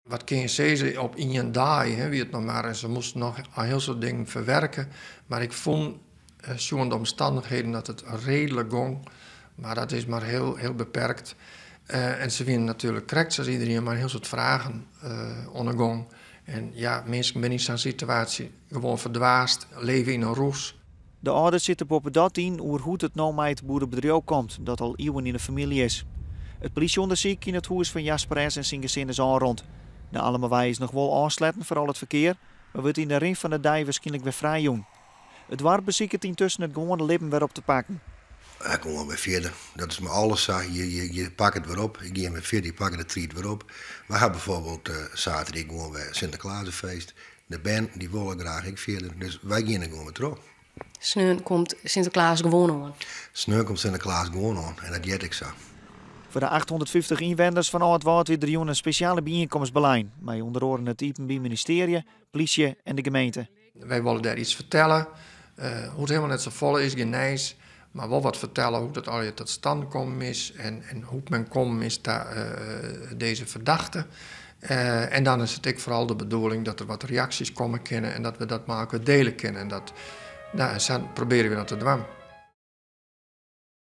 Wat kinne je sizze, op ien dei, hè, wie it noch mar en se moasten noch in hiel soad dingen ferwerke. Mar ik fûn, sjoen de omstannichheden, dat it reedlik gong. Mar dat is mar hiel, hiel beperkt. En se wiene natuerlik krekt sa as iderien mei in hiel soad fragen oan 'e gong. En ja, minsken binne yn sa'n situaasje gewoan ferdwaasd, leve yn in rûs. De âlders sitte boppedat yn oer hoe't it no mei it boerebedriuw komt dat al iuwen yn de famylje is. It plysjeûndersyk yn it hûs fan Jasper S. en syn gesin is ôfrûn. De Allemawei is noch wol ôfsletten foar al it ferkear, mar wurdt yn de rin fan de dei wierskynlik wer frijjûn. It doarp besiket yntusken it gewoane libben wer op te pakken. Ik gewoan wer fierder. Dat is mei alles sa. Je pakke it wer op. Je gean wer fierder, je pakke de tried wer op. Wy ha byfoarbyld saterdei gewoan wer Sinteklaasfeest. De bern dy wolle graach ek fierder, dus wy geane gewoan wer troch. Sneon komt Sinteklaas gewoan oan. Sneon komt Sinteklaas gewoan oan en dat heart ek sa. Foar de 850 ynwenners fan Aldwâld wie der jûn in spesjale byienkomst belein, mei ûnder oaren it Iepenbier Ministearje, plysje en de gemeente. Wy wolle dêr iets fertelle. Hoecht hielendal net safolle, is gjin nijs. Mar wol wat fertelle hoe't it allegear ta stân kommen is en hoe't men kommen is ta dizze ferdachte. En dan is it ek foaral de bedoeling dat der wat reaksjes komme kinne en dat we dat mei elkoar diele kinne. En dat, nou, sa probearje we dat te dwaan.